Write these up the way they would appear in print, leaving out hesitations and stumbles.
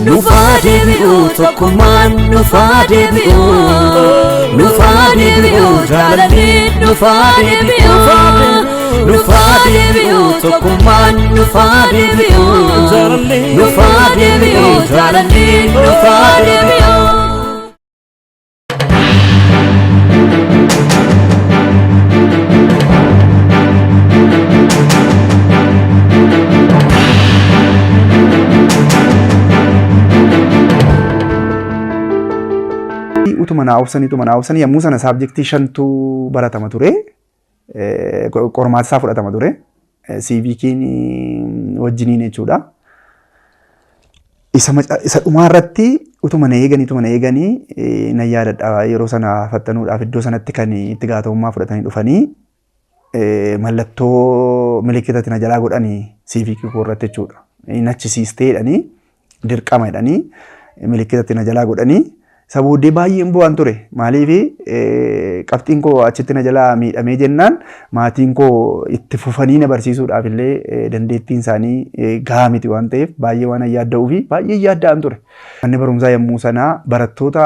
Nufaa deebi'u tokkummaan nufaa deebi'u. Nufaa deebi'u jaalalli nufaa deebi'u. Nufaa deebi'u tokkummaan nufaa deebi'u. Nufaa deebi'u jaalalli nufaa deebi'u. Utuma naa obsanii utuma naa obsanii yommuu sana saabjektii shantu baratama ture. Qormaata isaa fudhatama ture. Siivikiin wajjiniin jechuudha. Isa isa dhumaa irratti utuma na eeganii utuma na eeganii nan yaadadha yeroo sana fattanuudhaaf iddoo sanatti kan itti gaafatamummaa fudhatanii dhufanii mallattoo milikkita na jalaa godhanii siivikii koo irratti jechuudha. Nachisiistee jedhanii dirqama jedhanii milikkita na jalaa godhanii isa booddee baay'een bu'aan ture. Maaliif qabxiin koo achitti na jalaa miidhamee jennaan maatiin koo itti fufanii na barsiisuudhaaf illee dandeettiin isaanii gahaa miti waan ta'eef baay'ee waan yaadda'uu fi baay'ee yaadda'an ture. Manni barumsaa yommuu sanaa barattoota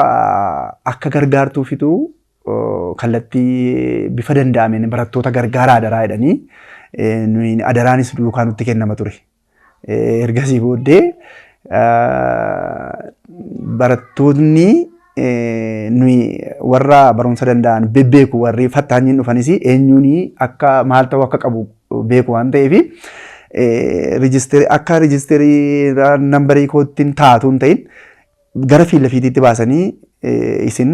akka gargaartuufitu kallattii bifa danda'ameen barattoota gargaaraa adaraa jedhanii nuyi adaraanis duukaa nutti kennama ture. Ergasii booddee barattoonni nuyi warra barumsa danda'an bebbeeku warri fattaanyiin dhufanis eenyuun akka maal ta'uu akka qabu beeku waan ta'eef akka rijisterii nambarii koottiin taatu hin ta'in gara fiilla fiitiitti baasanii isin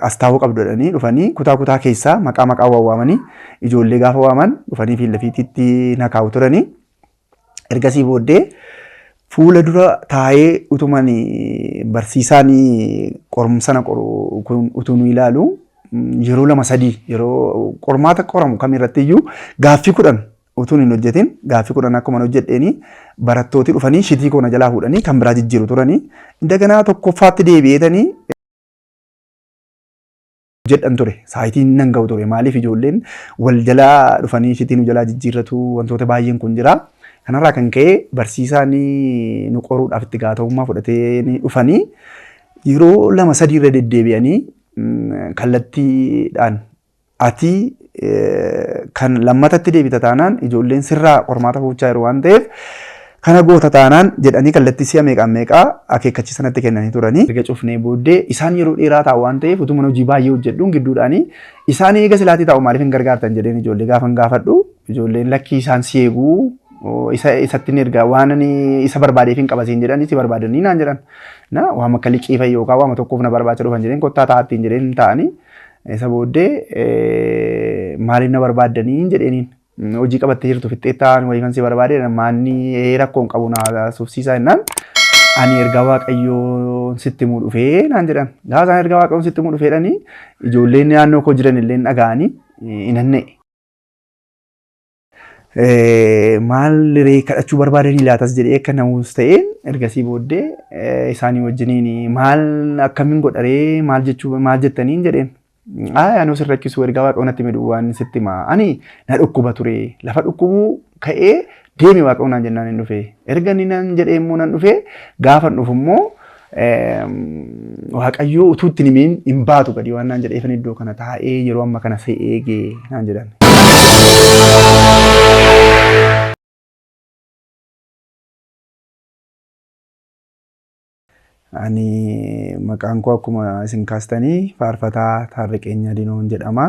as taa'uu qabdu jedhanii dhufanii kutaa kutaa keessaa maqaa maqaa waamanii ijoollee gaafa waaman dhufanii fiilla fiitiitti na kaa'u turanii. Ergasii booddee fuula dura taa'ee utuman barsiisaan qorumsa sana qoru kun utuu nu ilaalu yeroo lama sadii yeroo qormaata qoramu kamirratti iyyuu gaaffii 10 utuun hin hojjetin gaaffii 10 akkuma hojjedheeni barattooti dhufanii shitii koo na jalaa fuudhanii kan biraa jijjiiru turanii indaganaa tokkoffaatti deebi'eetanii jedhan ture. Saayitiin nan ga'u ture. Maaliif ijoolleen wal jalaa dhufanii shitii nu jalaa jijjiirratu wantoota baay'een kun jira. Kanarraa kan ka'e barsiisaan nu qoruudhaaf itti gaafatamummaa fudhatee ni dhufanii yeroo lama sadii irra deddeebi'anii kallattiidhaan ati kan lammatatti deebita taanaan ijoolleen sirraa qormaata fuuchaa jiru waan ta'eef kana goota taanaan jedhanii kallattii si'a meeqaan meeqaa akeekkachiisa natti kennanii turanii. Erga cufnee booddee isaan yeroo dheeraa taa'u waan ta'eef utuma hojii baay'ee hojjedhuun gidduudhaanii isaan eega silaatii taa'u maaliif hin gargaartan jedheen ijoollee gaafan gaafadhu ijoolleen lakkii isaan si eeguu isa isatti hin ergaa waan ani isa barbaadeef hin qabasiin jedhanii si barbaadanii naan jedhan. Na waama akka liqii fa'i yookaan waama tokkoof na barbaacha dhufan jedheen kottaa taa'attiin jedheen taa'anii isa booddee maaliif na barbaaddanii jedheeniin. Hojii qabattee jirtu fixxeettaa ani wayiifan si barbaade maanni rakkoo hin qabu na sufsiisaa jennaan ani ergaa waaqayyoon sitti himuu dhufee naan jedhan. Gaafa isaan ergaa waaqayyoon sitti himuu dhufee jedhanii ijoolleen naannoo koo jiran illee dhaga'anii hin anna'e. Maal ree kadhachuu barbaadanii laatas jedhee akka namuus ta'een ergasii booddee isaanii wajjiniin maal akkamiin godharee maal jechuu maal jettaniin jedheen. Ayi anuu sin rakkisu ergaa waaqayyo natti midhu waan sitti hima. Ani na dhukkuba ture. Lafa dhukkubuu ka'ee deemi waaqayyo naan jennaan hin dhufe. Erga inni nan jedhee immoo nan dhufe gaafa dhufu immoo waaqayyo utuu itti himiin hin baatu gadi waan naan jedheefan iddoo kana taa'ee yeroo amma kana si eegee naan jedhan. Ani maqaan koo akkuma isin kaastanii Faarfataa Taarriqeenya Dinoon jedhama.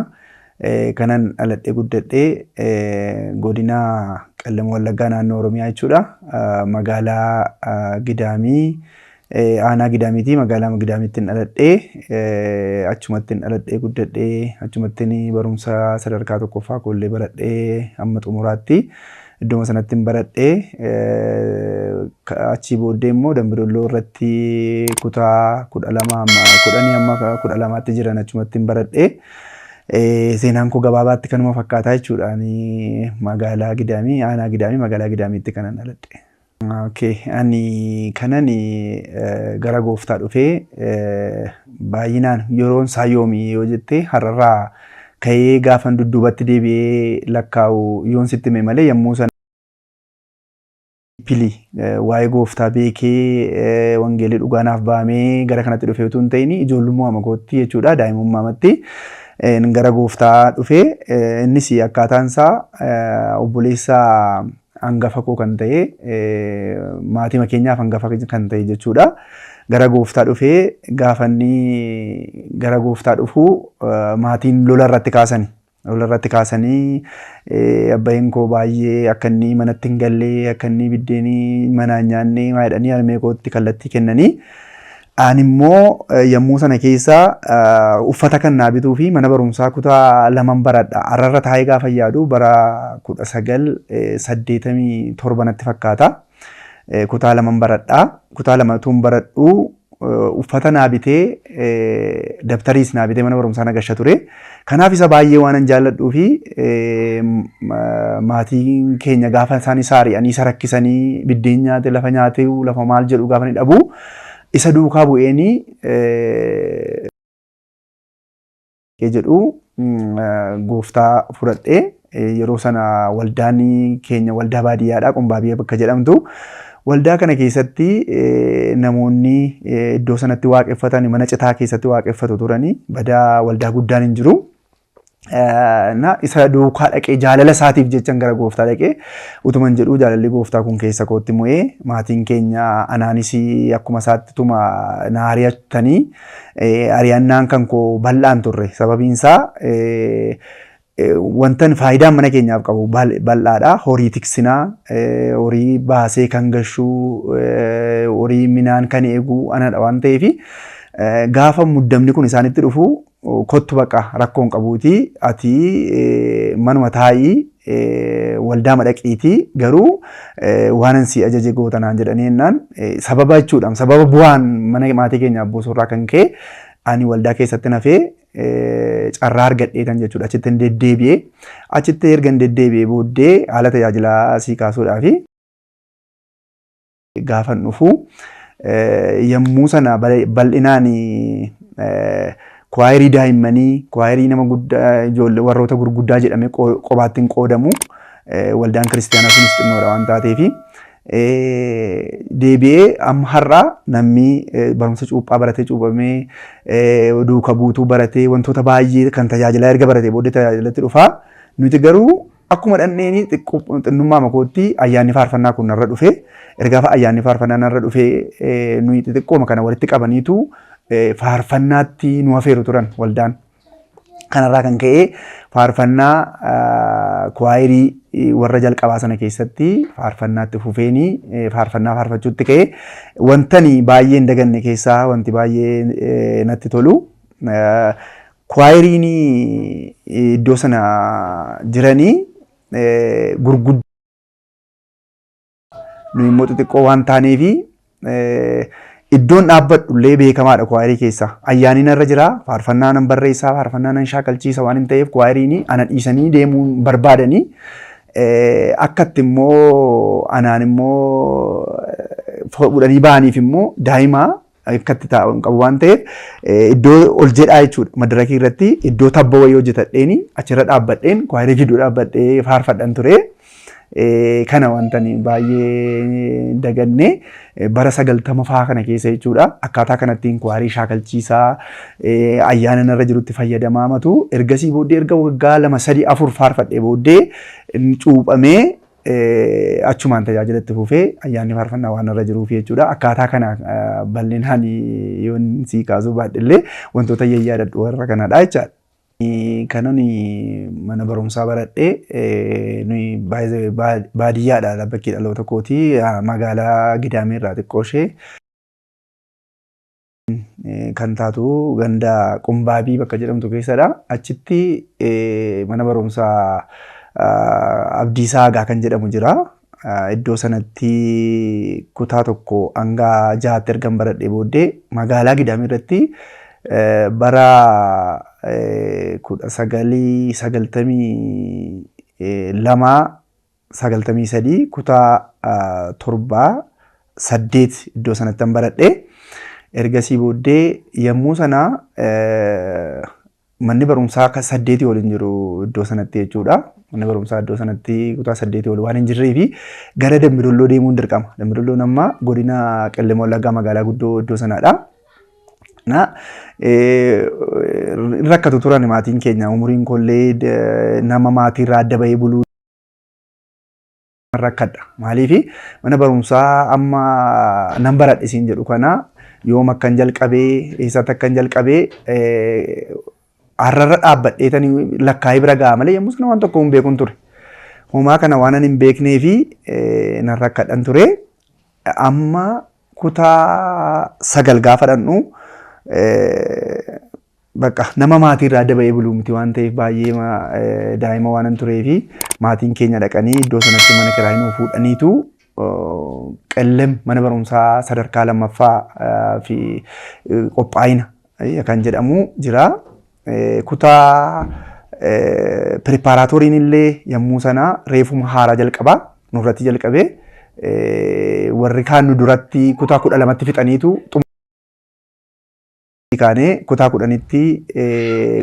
Kanan dhaladhee guddadhee godina Qellem Wallaggaa naannoo Oromiyaa jechuudha. Magaalaa Gidaamii aanaa Gidaamiiti. Magaalaa Gidaamiitti dhaladhee achumattiin dhaladhee guddadhee achumattiin barumsa sadarkaa tokkoffaa koollee baradhee hamma xumuraatti. Idduma sanattin baradhe. Achii booddee immoo Dambidolloo irratti kutaa 12 hamma 10 hamma 12tti jiran achumattin baradhe. Seenaan koo gabaabaatti kanuma fakkaataa jechuudha. Ani magaalaa Gidaamii, aanaa Gidaamii, magaalaa Gidaamiitti kanan dhaladhe. Okay. Ani kanan gara gooftaa dhufee baay'inaan yeroon isaa yoomi yoo jette har'arraa ka'ee gaafan dudduubatti deebi'ee lakkaa'u yoon sitti hime malee yommuu sana Deeply waa'ee gooftaa beekee, wangeelii dhugaa naaf bahamee gara kanatti dhufee utuu hin ta'in, ijoollummaa kootti jechuudha, daa'imummaamatti gara gooftaa dhufee. Innis akkaataan isaa obboleessa hangafa koo kan ta'e, maatii keenyaaf hangafa kan ta'e jechuudha. Gara gooftaa dhufee, gaafa inni gara gooftaa dhufu maatiin lola irratti kaasani. Lola irratti kaasanii, abbayeen koo baay'ee akka inni manatti hin galle, akka inni biddeenii manaan nyaanne maa jedhanii harmee kootti kallattii kennanii. Ani immoo yommuu sana keessa uffata kan naa bituu fi mana barumsaa kutaa laman baradha. Har'arra taa'ee gaafa yaadu bara 1987 natti fakkaata. Kutaa laman baradha. Kutaa lamatuun baradhu, uffata naa bitee, dabtariis naa bitee mana barumsaa na gasha ture. Kanaaf isa baay'ee waan an jaalladhuu fi maatiin keenya gaafa isaan isa ari'anii, isa rakkisanii, biddeen nyaate, lafa nyaatee, lafa maal jedhu gaafa ni dhabu, isa duukaa bu'eenii jedhu gooftaa fudhadhee. Yeroo sana waldaan keenya waldaa baadiyyaadha, Qumbaabii bakka jedhamtu. Waldaa kana keessatti namoonni iddoo sanatti waaqeffatan mana citaa keessatti waaqeffatu turanii, badaa waldaa guddaan hin jiru. Na isa duukaa dhaqee, jaalala isaatiif jechan gara gooftaa dhaqee utuman jedhuu, jaalalli gooftaa kun keessa kootti mo'ee, maatiin keenya anaanis akkuma isaatti tuma na ari'atanii, ari'annaan kan koo bal'aan turre. Sababiin isaa wantan faayidaan mana keenyaaf qabu bal'aadha. Horii tiksinaa, horii baasee kan gashuu, horii minaan kan eegu anadha waan ta'eef, gaafa muddamni kun isaanitti dhufu, "Kottu, baqa rakkoon qabuuti, ati manuma taa'ii, waldaa madhaqiitii, garuu waanan si ajaje goota," naan jedhanii jennaan, sababa jechuudha, sababa bu'aan mana maatii keenyaaf buusurraa kan ka'e ani waldaa keessatti nafee carraa argadheetan jechuudha. Achitti hin deddeebi'ee, achitti erga hin deddeebi'ee booddee haala tajaajilaa sii kaasuudhaa fi gaafan dhufu, yommuu sana bal'inaan kwaayirii daa'immanii, kwaayirii nama guddaa, ijoollee warroota gurguddaa jedhamee qobaatti hin qoodamu. Waldaan kiristaanaa sunis xinnoodha waan taateefi. Deebi'ee amma har'a namni barumsa cuuphaa baratee, cuuphamee, duuka buutuu baratee, wantoota baay'ee kan tajaajilaa erga baratee booddee tajaajilatti dhufaa. Nuti garuu akkuma dhandheenii xinnummaa makootti ayyaanni faarfannaa kun narra dhufe. Erga ayyaanni faarfannaa narra dhufe, nuyi xixiqqooma kana walitti qabaniitu faarfannaatti nu afeeru turan waldaan. Kanarraa kan ka'e faarfannaa kwaayirii warra jalqabaa sana keessatti faarfannaatti fufeenii faarfannaa faarfachuutti ka'e. Wantani baay'ee hin daganne keessaa wanti baay'ee natti tolu, kwaayiriin iddoo sana jiranii gurguddaa, nuyi immoo xixiqqoo waan taaneefi, iddoon dhaabbadhu illee beekamaadha kwaayirii keessa. Ayyaanni narra jira, faarfannaa nan barreessaa, faarfannaa nan shaakalchiisa waan hin ta'eef, kwaayiriin ana dhiisanii deemuu barbaadanii, akkatti immoo anaan immoo fuudhanii ba'aniif immoo daa'ima akkatti taa'u hin qabu waan ta'eef, iddoo ol jedhaa jechuudha. Madarakii irratti iddoo tabba wayii hojjetadheeni achirra dhaabbadheen kwaayirii gidduu dhaabbadhee faarfadhan ture. Kana wanta baay'ee daganne bara 90 faa kana keessa jechuudha. Akkaataa kanattiin kwaayirii shaakalchiisaa, ayyaana narra jirutti fayyadamaa matu. Ergasii booddee, erga waggaa 2, 3, 4 faarfadhee booddee, cuuphamee achumaan tajaajila itti fufee, ayyaanni faarfannaa waan irra jiruuf jechuudha. Akkaataa kana bal'inaan yoon sii kaasuu baadhillee, wantoota yaadadhu warra kanadha jechaadha. Kanan mana barumsaa baradhee, nuyi baadiyyaadha bakki dhaloota kooti, magaalaa Gidaamii irraa xiqqoo ishee kan taatu ganda Qumbaabii bakka jedhamtu keessadha. Achitti mana barumsaa Abdiisaa Aagaa kan jedhamu jira. Iddoo sanatti kutaa 1 hanga 6tti ergan baradhee booddee, magaalaa Gidaamii irratti bara 1992, 93, kutaa 7, 8 iddoo sanatti baradhee. Ergasii booddee yommuu sana Manni barumsaa akka 8 ol hin jiru iddoo sanatti jechuudha. Manni barumsaa iddoo sanatti kutaa 8 ol waan hin jirree fi gara Dambidolloo deemuun dirqama. Dambidolloon amma godina Qellem Wallaggaa magaalaa guddoo iddoo sanaadha. Na rakkatu turan maatiin keenya, umuriin koollee nama maatiirraa adda bahee buluu rakkadha. Maaliif, mana barumsaa amma nan baradhe siin jedhu kana yoom akkan jalqabee, eessatti akkan jalqabee har'arra dhaabbadheetanii lakkaa'ee bira ga'a malee yommuu sana waan tokko hin beekun ture. Homaa kana waan ani hin beeknee fi nan rakkadhan ture. Amma kutaa 9 gaafa dhannu, bakka nama maatiirraa adda ba'ee buluu miti waan ta'eef, baay'ee daa'ima waan turee fi maatiin keenya dhaqanii iddoo sanatti mana kiraayii nuu fuudhaniitu Qellem mana barumsaa sadarkaa lammaffaa fi qophaa'ina kan jedhamu jira. Kutaa preparatory n illee yommuu sana reefuma haaraa jalqabaa nurratti jalqabee, warri kaan nu duratti kutaa 12tti fixaniitu kaanee kutaa 10tti,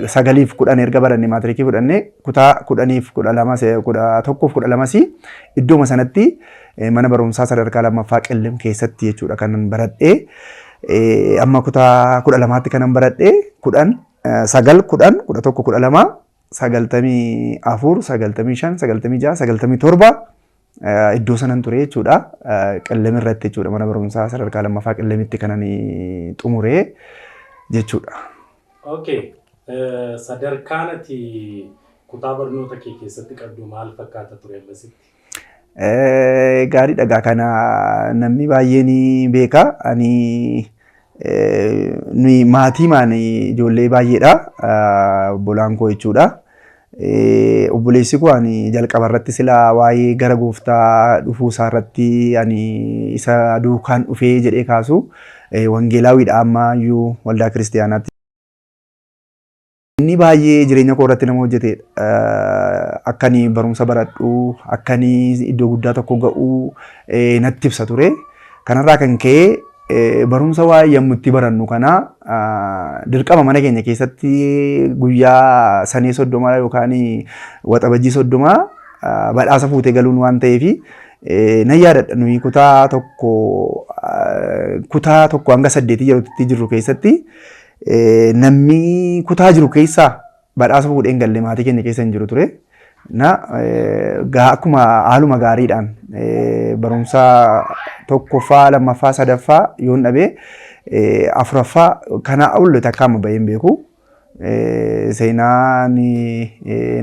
9f 10 erga baranne, maatirikii fudhanne, kutaa 10f 12, 11f 12s iddooma sanatti mana barumsaa sadarkaa lammaffaa Qellem keessatti jechuudha kanan baradhee. Amma kutaa 12tti kanan baradhee, 10, 9, 10, 11, 12, 94, 95, 96, 97 iddoo sanan ture jechuudha. Qellem irratti jechuudha, mana barumsaa sadarkaa lammaffaa Qellemitti kanan xumuree jechuudha. Okay. Sadarkaan ati kutaa barnoota kee keessatti qabdu maal fakkaata ture ammasitti? Gaarii dhagaa kana namni baay'een beeka. Ani nuyi maatii maan ijoollee baay'eedha. Obbolaan koo jechuudha. Obboleessi koo ani jalqaba irratti silaa waa'ee gara gooftaa dhufuu isaa irratti ani isa duukaan dhufee jedhee kaasu, wangeelaawiidha, amma iyyuu waldaa kiristiyaanaatti. Inni baay'ee jireenya koo irratti nama hojjetedha. Akka ani barumsa baradhu, akka ani iddoo guddaa tokko ga'u natti ibsa ture. Kanarraa kan ka'e barumsa waa'ee yommuu itti barannu kana dirqama mana keenya keessatti guyyaa sanee 30 yookaan Waxabajjii 30 badhaasa fuutee galuun waan ta'eef, nan yaadadha, nuyi kutaa 1 hanga 8 yerootti jirru keessatti namni kutaa jiru keessaa badhaasa fuudhee hin galle maatii keenya keessa hin jiru ture. Na akkuma haaluma gaariidhaan barumsa tokkoffaa, lammaffaa, sadaffaa yoon dhabee, afuraffaa kanaa ol takka amma bahee hin beeku. Seenaan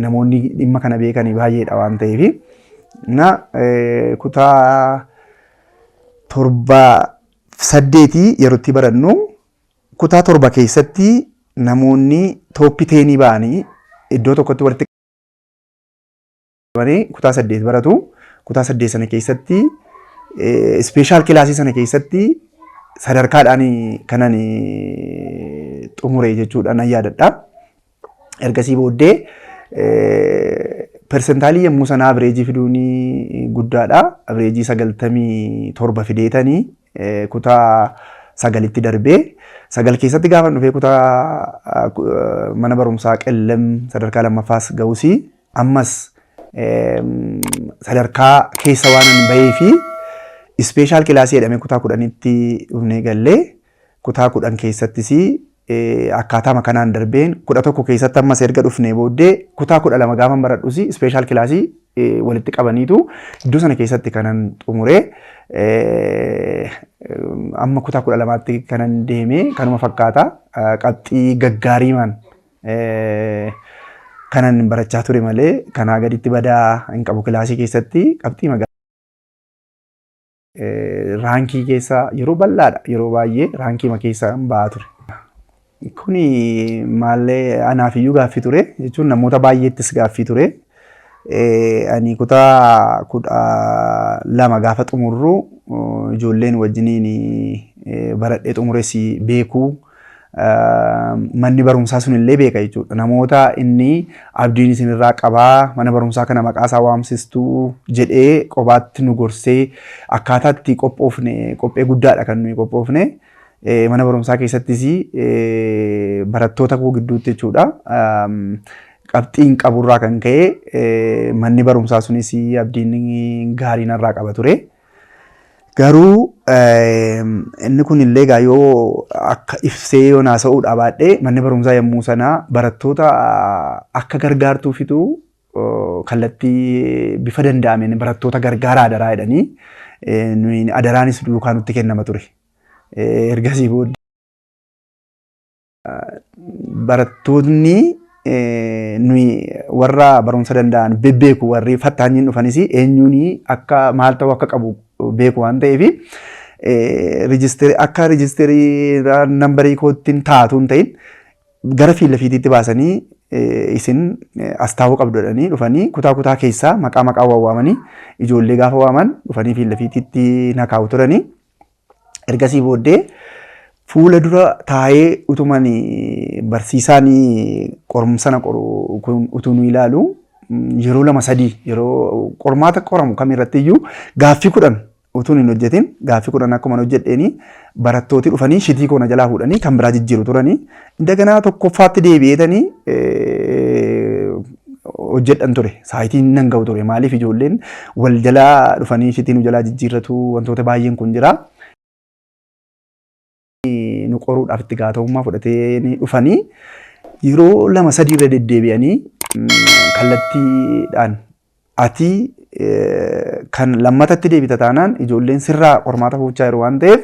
namoonni dhimma kana beekan baay'eedha waan ta'eef. Na kutaa 7, 8 yerootti barannu, kutaa 7 keessatti namoonni top 10 ba'anii iddoo tokkotti walitti qabanii kutaa 8 baratu. Kutaa 8 sana keessatti special class sana keessatti sadarkaadhaan kanan xumure jechuudha nan yaadadha. Ergasii booddee percentile yommuu sana average fiduun guddaadha. Average 97 fideetanii kutaa 9tti darbee, 9 keessatti gaafa dhufee kutaa mana barumsaa Qellem sadarkaa lammaffaas ga'usi, ammas sadarkaa keessa waan hin bahee fi special class jedhamee kutaa 10tti dhufnee gallee, kutaa 10 keessattis akkaataama kanaan darbeen, 11 keessatti ammas erga dhufnee booddee kutaa 12 gaafa baradhus special class walitti qabaniitu iddoo sana keessatti kanan xumuree, amma kutaa 12tti kanan deeme kanuma fakkaata. Qabxii gaggaariimaan kanan barachaa ture malee kanaa gaditti badaa hin qabu. Kilaasii keessatti qabxii magaa rank keessa yeroo bal'aadha, yeroo baay'ee rank ma keessa ba'aa ture. Kuni maallee anaaf iyyuu gaaffii ture jechuun namoota baay'eettis gaaffii ture. Ani kutaa 12 gaafa xumurru ijoolleen wajjiniin baradhee xumures beekuu, manni barumsaa sun illee beeka jechuudha. Namoota inni abdiin isinirraa qabaa, mana barumsaa kana maqaa isaa waamsistuu jedhee qobaatti nu gorsee, akkaataa itti qophoofne, qophee guddaadha kan nuyi qophoofne. Mana barumsaa keessattis barattoota koo gidduutti jechuudha. Qabxiin qaburraa kan ka'e manni barumsaa sunis abdiin gaarii narraa qaba ture. Garuu inni kun illee egaa yoo akka ibsee yoo naasa'uudhaa baadhee manni barumsaa yommuu sanaa barattoota akka gargaartuufitu kallattii bifa danda'ameen barattoota gargaaraa adaraa jedhanii nuyi adaraanis duukaa nutti kennama ture. Ergasii booddee barattoonni nuyi warra barumsa danda'an bebbeeku warri fattaanyiin dhufanis eenyuun akka maal ta'uu akka qabu beeku waan ta'eef akka rijisterii nambarii koottiin taatu hin ta'in gara fiilla fiitiitti baasanii isin as taa'uu qabdu jedhanii dhufanii kutaa kutaa keessaa maqaa maqaa waamanii ijoollee gaafa waaman dhufanii fiilla fiitiitti na kaa'u turanii. Ergasii booddee fuula dura taa'ee utuman barsiisaan qorumsa na qoru kun utuu nu ilaalu yeroo lama sadii yeroo qormaata qoramu kamirratti iyyuu gaaffii 10 utuun hin hojjetin gaaffii 10 akkuma hojjedheeni barattooti dhufanii shitii koo na jalaa fuudhanii kan biraa jijjiiru turanii indaganaa tokkoffaatti deebi'eetanii hojjedhan ture. Saayitiin nan ga'u ture. Maaliif ijoolleen wal jalaa dhufanii shitii nu jalaa jijjiirratu wantoota baay'een kun jira. Nu qoruudhaaf itti gaafatamummaa fudhatee dhufanii yeroo lama sadii irra deddeebi'anii kallattiidhaan ati kan lammatatti deebita taanaan ijoolleen sirraa qormaata fuuchaa jiru waan ta'eef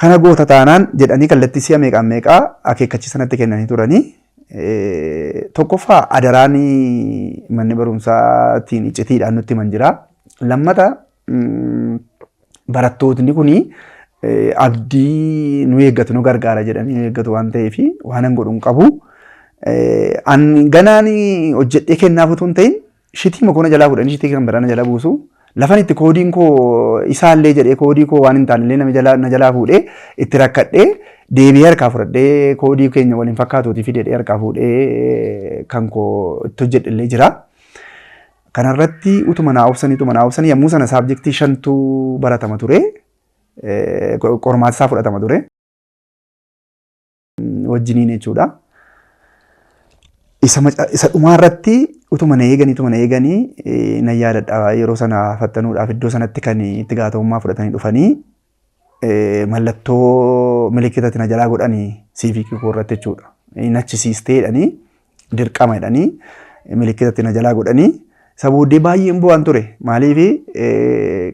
kana goota taanaan jedhanii kallattii si'a meeqaan meeqaa akeekkachiisa natti kennanii turanii. Tokkoffaa adaraan manni barumsaatiin iccitiidhaan nutti himan jira. Lammata barattootni kuni abdii nu eeggatu nu gargaara jedhanii nu eeggatu waan ta'eef waan an godhu hin qabu. An ganaan hojjedhee kennaaf utuu hin ta'in shitii makoona jalaa fuudhanii shitii kan biraa na jala buusu. Lafan itti koodiin koo isaallee jedhee koodii koo waan hin taanellee nama jalaa na jalaa fuudhee itti rakkadhee deebi'ee harkaa fudhadhee koodii keenya waliin fakkaatuutii fidedhee harkaa fuudhee kan koo itti hojjedhellee jira. Kanarratti utuma naa obsanii utuma naa obsanii yommuu sana saabjektii shantu baratama ture. Qormaata isaa fudhatama ture. Wajjiniin jechuudha. Isa dhumaa irratti utuma na eeganii utuma na eeganii nan yaadadha yeroo sana fattanuudhaaf iddoo sanatti kan itti gaafatamummaa fudhatanii dhufanii mallattoo milikitatti na jalaa godhanii siiviikii koo irratti jechuudha. Nachisiistee jedhanii dirqama jedhanii milikkitatti na jalaa godhanii isa booddee baay'een bu'aan ture. Maaliif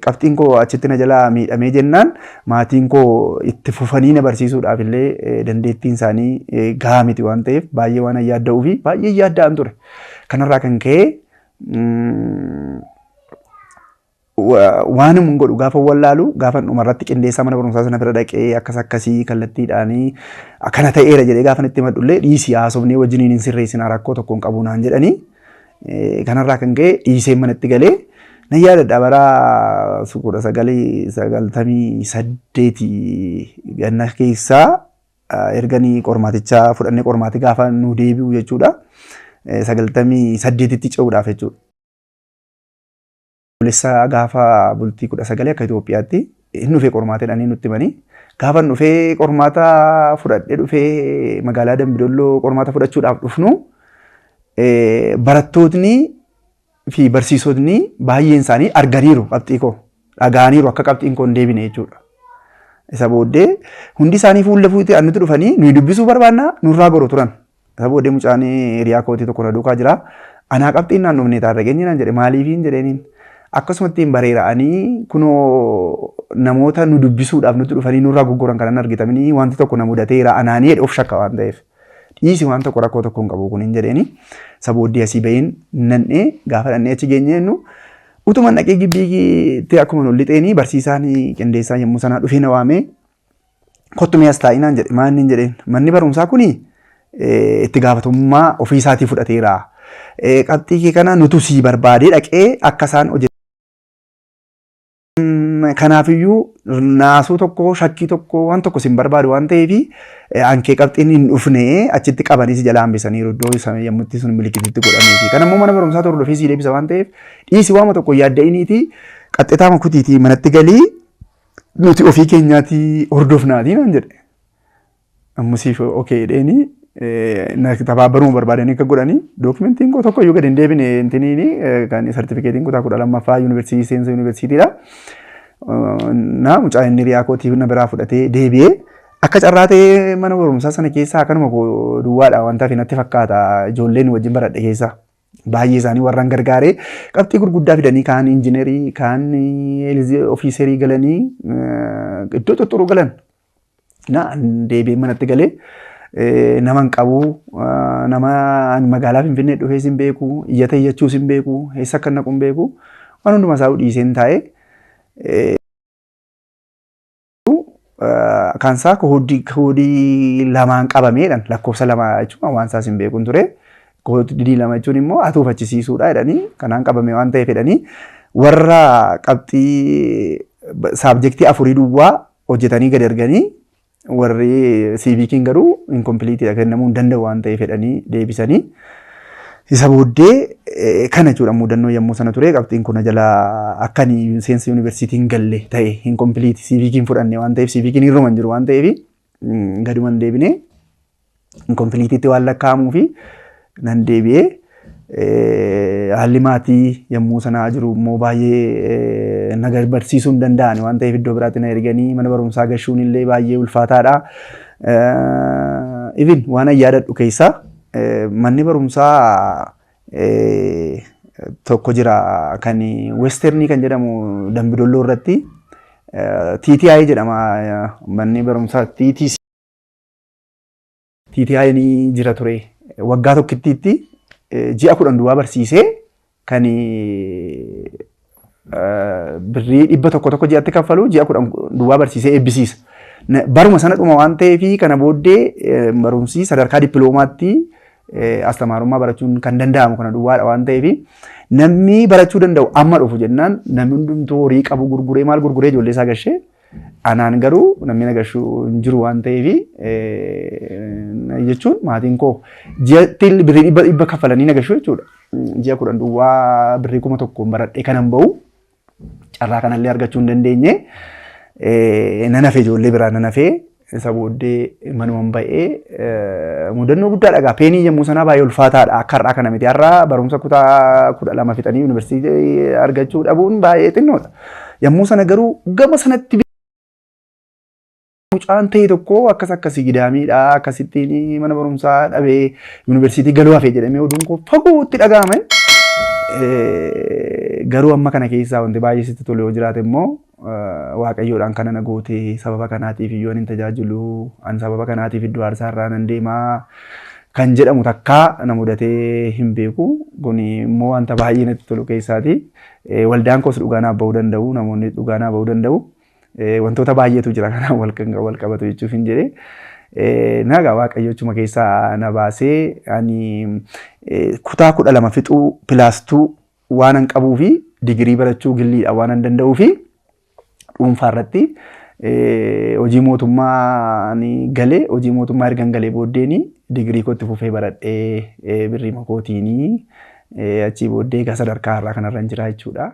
qabxiin koo achitti na jalaa miidhamee jennaan maatiin koo itti fufanii na barsiisuudhaaf illee dandeettiin isaanii gahaa miti waan ta'eef baay'ee waan yaadda'uu fi baay'ee yaadda'an ture. Kanarraa kan ka'e waan hin godhu gaafa wallaalu gaafa dhumarratti qindeessaa mana barumsaa sana bira dhaqee akkas akkasii kallattiidhaan akkana ta'eera jedhee gaafa itti himadhullee dhiisii haasofnee wajjiniin hin sirreessinaa rakkoo tokko hin qabu naan jedhanii kanarraa kan ka'e dhiisee manatti galee nan yaadadha bara 1998 ganna keessaa erganii qormaaticha fudhannee qormaati gaafa nu deebi'u jechuudha 98tti ce'uudhaaf jechuudha. Obboleessa gaafa bultii 19 akka Itoophiyaatti hin dhufee qormaata jedhanii nutti himanii. Gaafa hin dhufee qormaata fudhadhee dhufee magaalaa Dambidolloo qormaata fudhachuudhaaf dhufnu barattootni fi barsiisotni baay'een isaanii arganiiru qabxii koo dhaga'aniiru akka qabxiin koo hin deebine jechuudha. Isa booddee hundi isaanii fuula fuutee nutti dhufanii nuyi dubbisuu barbaanna nurraa goru turan. Isa booddee mucaan hiriyaa kootii tokko na duukaa jira. Anaa qabxiin naan dhufne taarraqeenyi naan jedhe maaliifiin jedheeniin. Akkasumatti hin bareera'anii kunoo namoota nu dubbisuudhaaf nutti dhufanii nurraa goggoran kanan argitamanii wanti tokko na mudateera anaanii jedhe of shakka waan ta'eef. Dhiisi waan tokko rakkoo tokko hin qabu kun hin jedheeni. Isa booddee asii bahiin nannee gaafa dhannee achi geenye jennu utuma dhaqee gibbiitti akkuma nu lixeenii barsiisaan qindeessaan yommuu sanaa dhufee na waamee kottu mee as taa'i naan jedhe maal inni jedheen manni barumsaa kuni itti gaafatamummaa ofii isaatii fudhateera. Qabxii kee kana nutu sii barbaadee dhaqee akka isaan hojjetan. Kanaafiyyuu naasuu tokko shakkii tokko waan tokko sin barbaadu waan ta'eef ankee qabxiin hin dhufne achitti qabanii si jalaa hambisaniiru iddoo isa yommuu itti sun milikititti godhameeti. Kan ammoo mana barumsaa hordofee sii deebisa waan ta'eef dhiisi waama tokko yaadda'iniiti qaxxitaama kutiitii manatti galii nuti ofii keenyaati hordofnaatii naan jedhe. Ammusiif okay jedheeni na tabaabaruma barbaadanii akka godhanii dookumentiin koo tokko iyyuu gadi hin deebine intiniini kan sartifikeetiin kutaa 12ffaa yuunivarsiitii seensa yuunivarsiitiidha. Na mucaa inni hiriyaa kootii na biraa fudhatee deebi'ee akka carraa ta'ee mana barumsaa sana keessaa akkanuma koo duwwaadha wanta hafe natti fakkaata ijoolleen wajjin baradhe keessaa. Baay'ee isaanii warraan gargaaree qabxii gurguddaa fidanii kaan injinerii kaan ofiiserii galanii iddoo xuxxuruu galan. Na deebi'ee manatti galee nama hin qabu nama magaalaa Finfinnee dhufees hin beeku iyyata iyyachuus hin beeku eessa akka naqu hin beeku waan hundumaa isaa dhiiseen taa'ee kan isaa koodii lamaan qabameedhaan lakkoofsa lama jechuun waan isaas hin beekun ture. Koodii lama jechuun immoo atuuf achisiisuudha jedhanii kanaan qabame waan ta'eef jedhanii warra qabxii saabjektii afurii duwwaa hojjetanii gad erganii warri siiviikiin garuu inkompiliitiidha kennamuu hin danda'u waan ta'eef jedhanii deebisanii. Isa booddee kana jechuudha mudannoo yommuu sana ture qabxiin kun jala akka ani seensa yuunivarsiitii hin galle ta'e inkompiliiti siiviikiin fudhanne waan ta'eef siiviikiin hirruma hin jiru waan ta'eef gaduma hin deebine inkompiliitiitti waan lakkaa'amuu fi nan deebi'ee haalli maatii yommuu sanaa jiru immoo baay'ee na barsiisuu hin danda'an waan ta'eef iddoo biraatti na erganii mana barumsaa gashuun illee baay'ee ulfaataadha. Even waan an yaadadhu keessaa manni barumsaa tokko jira kan Westernii kan jedhamu Dambidolloo irratti TTI jedhama manni barumsaa TTC TTI ni jira ture. Waggaa tokkittiitti ji'a 10 duwwaa barsiisee kan birrii 100 tokko ji'atti kaffalu ji'a 10 duwwaa barsiisee eebbisiisa. Baruma sana dhuma waan ta'eef kana booddee barumsi sadarkaa dippiloomaatti astamaarummaa barachuun kan danda'amu kana duwwaadha waan ta'eef namni barachuu danda'u amma dhufu jennaan namni hundumtuu horii qabu gurguree maal gurguree ijoollee isaa gashee anaan garuu namni na gashuu hin jiru waan ta'eef jechuun maatiin koo ji'atti birrii 100 kaffalanii na gashuu jechuudha. Ji'a 10 duwwaa birrii 1000 baradhee kanan bahu carraa kanallee argachuu hin dandeenye. Nan hafe ijoollee biraa nan hafe isa booddee manuman ba'ee mudannoo guddaa dhagaa peenii yommuu sanaa baay'ee ulfaataadha akka har'aa kana miti har'aa barumsa kutaa 12 fixanii yuunivarsiitii argachuu dhabuun baay'ee xinnoodha. Yommuu sana garuu gama sanatti mucaan ta'e tokko akkas akkasii gidaamiidha akkasittiin mana barumsaa dhabee yuunivarsiitii galuu hafe jedhamee oduun koo fagootti dhaga'ame. Garuu amma kana keessaa wanti baay'ee sitti tolu yoo jiraate immoo Waaqayyoodhaan kana na goote sababa kanaatiif iyyuu ani hin tajaajilu ani sababa kanaatiif iddoo aarsaa irraa nan deemaa kan jedhamu takkaa na mudatee hin beeku. Kun immoo wanta baay'ee natti tolu keessaati. Waldaan koos dhugaa naaf ba'uu danda'u namoonni dhugaa naaf ba'uu danda'u. Wantoota baay'eetu jira kanaan wal qabatu jechuuf hin jedhe. Nagaa Waaqayyo achuma keessaa na baasee ani kutaa 12 fixuu pilaastuu waanan qabuu fi digirii barachuu gilliidha waanan danda'uu fi dhuunfaa irratti hojii mootummaa ni galee hojii mootummaa ergan galee booddeeni digirii kootti fufee baradhee birrii makootiini achii booddee egaa sadarkaa har'aa kanarra hin jira jechuudha.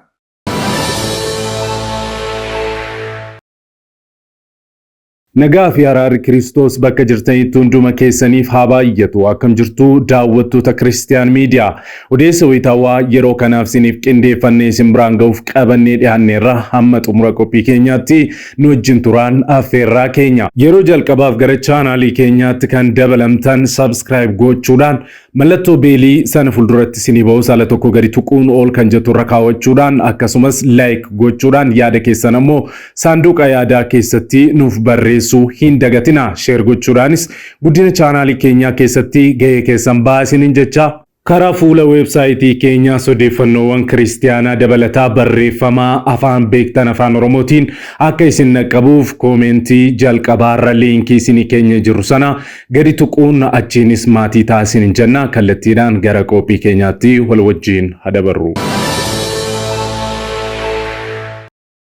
Nagaa fi araarri Kiristoos bakka jirtanitti hunduma keessaniif haa baay'atu. Akkam jirtu daawwattoota Kiristiyaan Miidiyaa. Odeessa wayitaawaa yeroo kanaaf isiniif qindeeffannee isin biraan ga'uuf qabannee dhiyaanneerra hamma xumura qophii keenyaatti nu wajjin turaan affeerraa keenya. Yeroo jalqabaaf gara chaanaalii keenyaatti kan dabalamtan subscribe gochuudhaan Mallattoo beelii sana fuulduratti isinii ba'us ala tokko gadi tuquun ol kan jettu irra kaawwachuudhaan akkasumas like gochuudhaan yaada keessan ammoo saanduqa yaadaa keessatti nuuf barreessuu hin dagatina. Share gochuudhaanis guddina chaanaalii keenyaa keessatti gahee keessan ba'aa isiniin jecha. Karaa fuula weebsaayitii keenyaas odeeffannoowwan kiristiyaanaa dabalataa barreeffamaa afaan beektan afaan Oromootiin akka isin dhaqqabuuf koomeentii jalqabaarra liinkii isinii keenya jiru sana Gadi tuquun achiinis maatii ta'a isinin jenna. Kallattiidhaan gara qophii keenyaatti wal wajjiin ha dabarru.